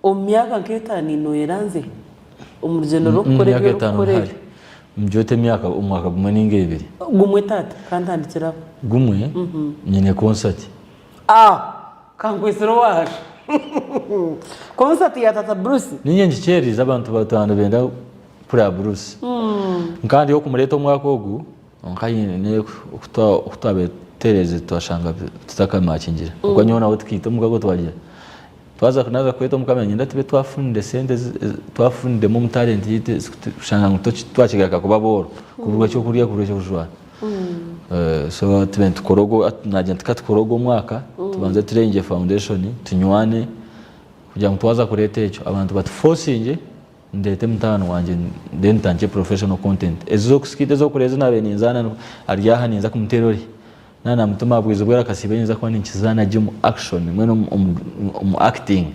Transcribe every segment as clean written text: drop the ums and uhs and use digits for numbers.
Omu myaka nk'etaano noyeranzya omu rugyendo rw'okukora Emyaka ebi etaano orikukora ntihari. ebi? Mugire oti emyaka omwaka gumwe ninga ebiri. Gumwe taata, kantandikire aho. Gumwe, nyine concert. Ah! Kankwitsire owaahasha. Concert ya taata Bruce? Niinye ngikyerize abantu bataba nibenda kureba Bruce. Nkaba ndi ow'okumureeta omwaka ogu kwonka haine oku twabaire tuteererize twashanga tutakamakingire. Ahabw'okuba nyowe nawe tukaita omukago twagira Twaza naaza kweta omukama niinyenda tube twafunire sente twafuniremu omu talent yaitu kushanga ngu twakigaruka kuba abooro kuburwa ekyokurya kuburwa ekyokujwara so tube nitukora ogwo nagira nti katukore ogwo omwaka tubanze turengye foundation tunywane kugira ngu twaza kureeta ekyo abantu batufosinge ndeete mutaano wangye then ntandikye professional content ez'okuskita ez'okureba ezi naabaire ninzaana ari aha ninza kumuteera ori Naaba naamutuma aha bwizi bwera akasiiba nyinza kuba ninkizaana gye omu action mbwenu omu acting.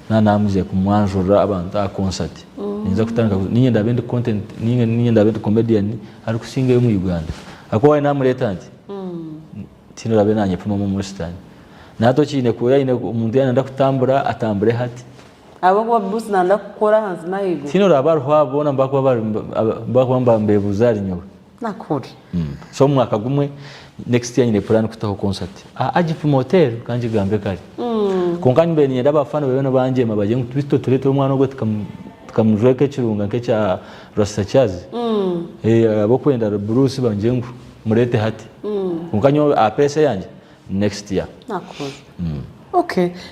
Naaba naamugizire kumwanjurira abantu aha concert. Ninza kutandika niinye ndaabe ndi content niinye ndaabe ndi comedian arikusingayo omu Uganda. Ahakuba waaba naamureeta nti, tihaine oraabe naanyepimamu omu Western. Na hati okiine ku omuntu yaaba naayenda kutambura atambure hati. Ahabw'okuba Bruce naayenda kukora ahansi n'ahaiguru. Tihaine oraabe ariho abo boona abu barikuba nibeebuuza ahari nyowe. Nakuri. So omu mwaka gumwe next year nyine plan kutaho concert aha Agip Motel kangigambe kare. Kwonka mbaire niinyenda abafana babe nibangyema bagire ngu itwe tureetere omwana ogwo tukamujweka ekirunga nk'ekya Rasta Charles. Ab'okwenda Bruce bangire ngu mureete hati. Kwonka nyowe aha pace eyangye next year. Nakuri. Okay.